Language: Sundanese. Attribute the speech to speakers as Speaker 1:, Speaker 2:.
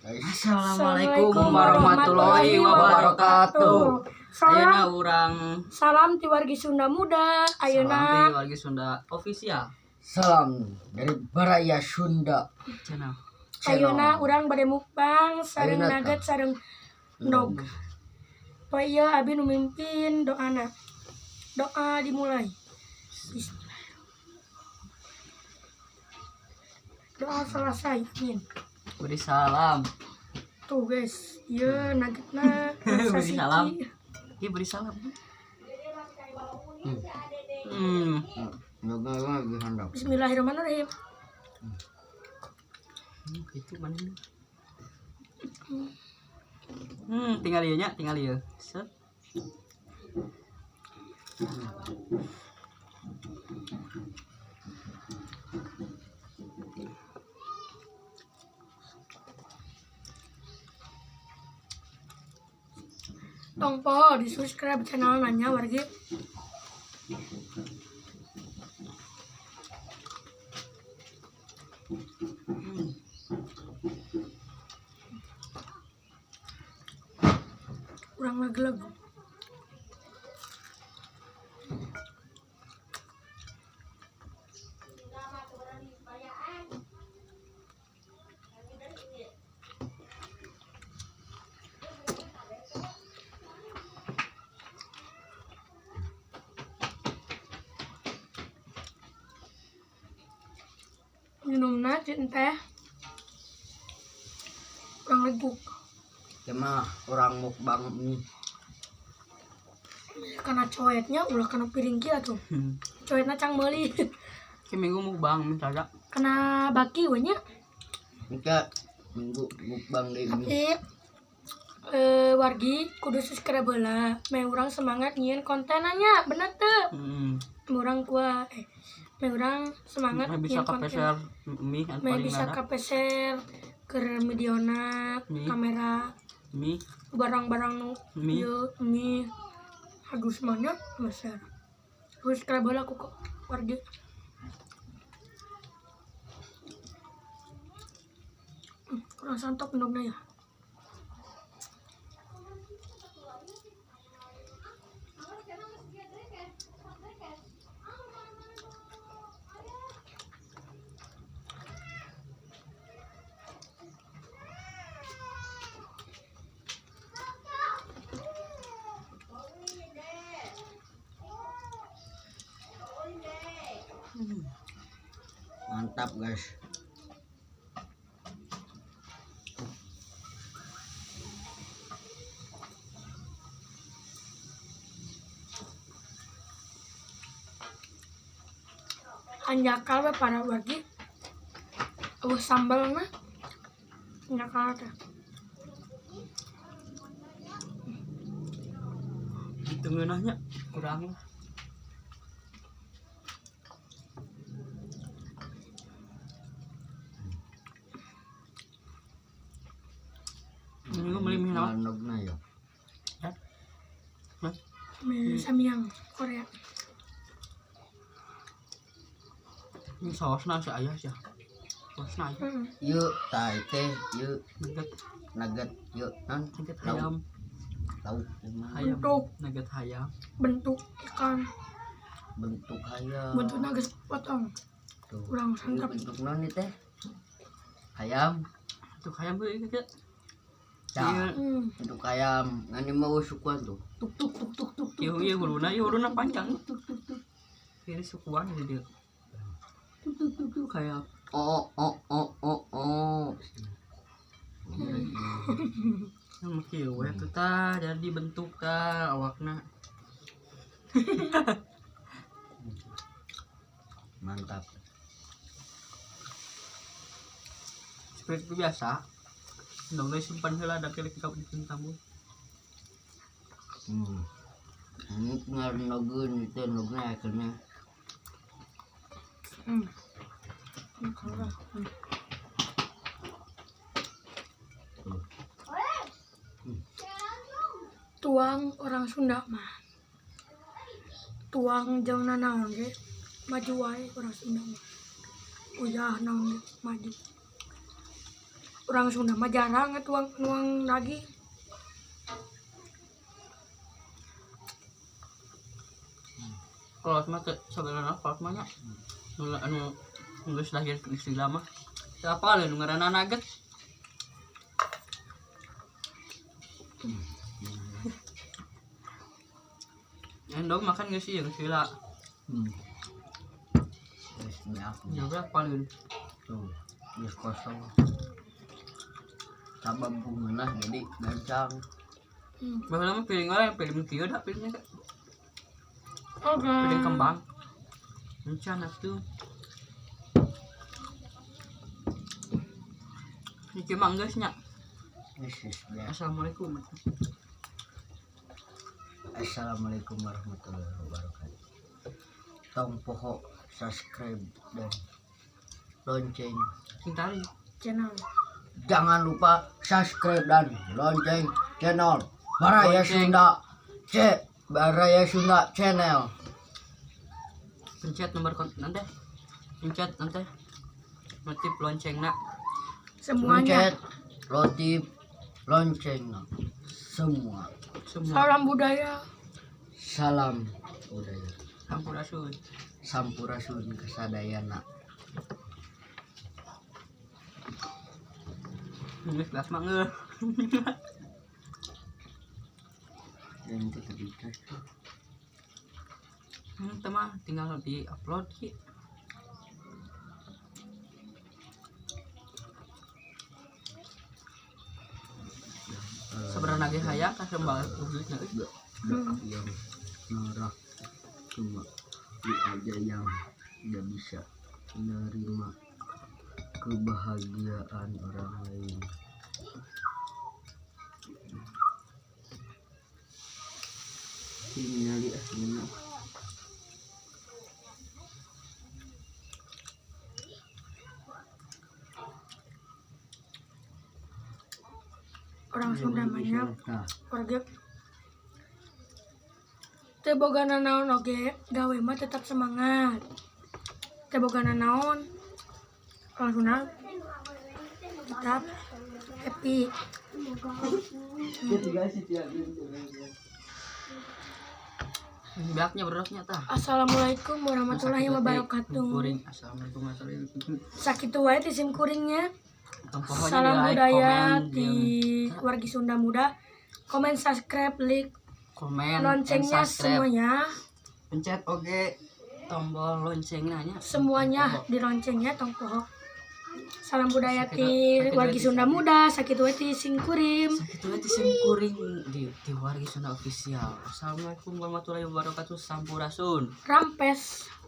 Speaker 1: Assalamualaikum warahmatullahi wabarakatuh. Ayeuna
Speaker 2: Salam,
Speaker 1: urang
Speaker 2: salam ti wargi Sunda Muda.
Speaker 1: salam
Speaker 2: Ayeuna
Speaker 1: ti wargi Sunda official
Speaker 3: Salam dari Baraya Sunda.
Speaker 1: Channel.
Speaker 2: ayeuna urang bade mukbang sareng
Speaker 3: Ayeuna
Speaker 2: nugget sareng ndog. Poe ieu abi nu mimpin doana. Doa dimulai. Bismillah. Doa selesai. Amin.
Speaker 1: Beri salam.
Speaker 2: Tuh guys, ieu nuggetna rasa
Speaker 1: Beri salam.
Speaker 2: siki.
Speaker 1: Iya beri salam.
Speaker 3: Hmm.
Speaker 1: Hmm.
Speaker 3: Ndogna lagi handap.
Speaker 2: Bismillahirrahmanirrahim.
Speaker 1: Itu mana? Tinggal ieu nya, tinggal ieu. Set.
Speaker 2: Tong poho di subscribe channel nanya wargi. Kurang leg-leg. Minumna teh kurang leguk.
Speaker 3: Ya mah orang mukbang mie.
Speaker 2: Karena coetnya ulah kana piring kieu tuh. Coetna cang meuli.
Speaker 1: Ki minggu mukbang mie saja.
Speaker 2: Kana baki we nya.
Speaker 3: Engke minggu mukbang deui mie.
Speaker 2: Tapi wargi kudu subscribe heula. Meh urang semangat nyieun kontenanya, bener teu? Meh urang kuah meh urang semangat
Speaker 1: Meh bisa
Speaker 2: nyieun konten.
Speaker 1: kapeser mie anu
Speaker 2: Meh
Speaker 1: paling
Speaker 2: bisa
Speaker 1: lada.
Speaker 2: kapeser keur videona,
Speaker 1: Mie.
Speaker 2: kamera,
Speaker 1: Mie,
Speaker 2: barang-barang nu
Speaker 1: mie.
Speaker 2: ieu mie. Aduh semuanya meser. Subscribe heula ku wargi. Kurang santap endogna ya.
Speaker 3: Mantap guys.
Speaker 2: Hanjakal we para wargi. Eueuh sambalna. Hanjakal teh.
Speaker 1: Itu ngeunahnya kurang lah. Minggu beli mie naon?
Speaker 3: Ndogna ya.
Speaker 1: Hah? Hah?
Speaker 2: Mie samyang Korea.
Speaker 1: Ini sausna si ayah sih. Sausna ayah.
Speaker 3: Ieu tah teh ieu
Speaker 1: Nugget,
Speaker 3: nugget ieu non
Speaker 1: nugget
Speaker 3: lauk
Speaker 1: ayam,
Speaker 3: lauk kumaha
Speaker 1: ayam,
Speaker 2: Bentuk.
Speaker 1: nugget ayam.
Speaker 2: Bentuk ikan,
Speaker 3: bentuk hayam.
Speaker 2: bentuknya geus potong.
Speaker 3: Tuh.
Speaker 2: Kurang
Speaker 3: Ieu
Speaker 2: santap.
Speaker 3: bentuk non ieu teh. Hayam.
Speaker 1: Bentuk ayam tuh ini kayak.
Speaker 3: Tah,
Speaker 1: Iya,
Speaker 3: bentuk ayam. Ngan ieu mah sukuan tuh.
Speaker 2: Tuk tuk tuk tuk tuk tuk.
Speaker 1: iya, iya, huluna, iya huluna panjang. Ini sukuan jadi dia. Tuk tuk tuk tuk kayak
Speaker 3: Oh oh oh oh oh.
Speaker 1: Kieu we tuh tah jadi bentuk tah awakna.
Speaker 3: Mantap.
Speaker 1: Seperti biasa. Endogna simpan heula da kele kita bikin tamu.
Speaker 3: Ini tinggal ndogeun itu ndogna akhirnya.
Speaker 2: Tuang orang Sunda mah. Tuang jeung nanaon ge maju wae orang Sunda mah. Uyah naon ge maju. Orang Sunda mah jarang tuang nuang daging.
Speaker 1: Kalau mah teu sebenarnya kalau mah nya nu anu geus lahir geus lama. Siapa nu ngaranna nugget? Endog makan geus ieu geus lila.
Speaker 3: Geus beak.
Speaker 1: Juga paling
Speaker 3: Tuh, geus kosong. Sabab bungeunah jadi gancang.
Speaker 1: Baheula mah piring wae, piring kieu da piringnya teh.
Speaker 2: Oke.
Speaker 1: Piring kembang. Encan atuh. Iki mah geus nya.
Speaker 3: Geus geus beak.
Speaker 1: Assalamualaikum.
Speaker 3: Assalamualaikum warahmatullahi wabarakatuh. Tong poho subscribe dan lonceng.
Speaker 1: Sing tari.
Speaker 2: Channel.
Speaker 3: Jangan lupa subscribe dan lonceng channel Baraya
Speaker 1: Lonceng.
Speaker 3: Sunda C Baraya Sunda Channel.
Speaker 1: Pencet nomor kon nanti. Pencet nanti. Notif loncengna.
Speaker 2: Semuanya.
Speaker 3: Pencet notif lonceng semua.
Speaker 1: Semua.
Speaker 2: Salam budaya.
Speaker 3: Salam budaya.
Speaker 1: Sampurasun.
Speaker 3: Sampurasun kasadayana.
Speaker 1: Geus gelas mah ngeuh.
Speaker 3: Dan itu tadi
Speaker 1: Teu mah tinggal di upload ki. Sebenarnya ge hayang ka sembal ujungnya euy.
Speaker 3: Yang norak cuma lu aja yang tidak bisa menerima kebahagiaan orang lain. Ini ah
Speaker 2: Orang Sunda mah nya
Speaker 3: Nah,
Speaker 2: warga teu boga nanaon oge gawe mah tetap semangat. Teu boga nanaon orang Sunda tetap happy.
Speaker 1: Beaknya beraknya tah.
Speaker 2: Assalamualaikum warahmatullahi wabarakatuh.
Speaker 1: Kuring. Assalamualaikum warahmatullahi wabarakatuh.
Speaker 2: Sakitu wae ti sim kuringnya.
Speaker 1: Tong pokoknya
Speaker 2: Salam
Speaker 1: di like,
Speaker 2: budaya
Speaker 1: komen,
Speaker 2: di wargi Sunda Muda. Komen, subscribe, like,
Speaker 1: komen, and
Speaker 2: loncengnya
Speaker 1: subscribe.
Speaker 2: semuanya.
Speaker 1: Pencet oge tombol loncengnya nya.
Speaker 2: Semuanya di loncengnya tong poho. Salam budaya
Speaker 1: Sakitu-
Speaker 2: ti
Speaker 1: sakitu
Speaker 2: wargi
Speaker 1: wae ti-
Speaker 2: Sunda Muda, sakitu wae ti sim kuring.
Speaker 1: Sakitu wae ti sim kuring di wargi Sunda official. Assalamualaikum warahmatullahi wabarakatuh. Sampurasun.
Speaker 2: Rampes.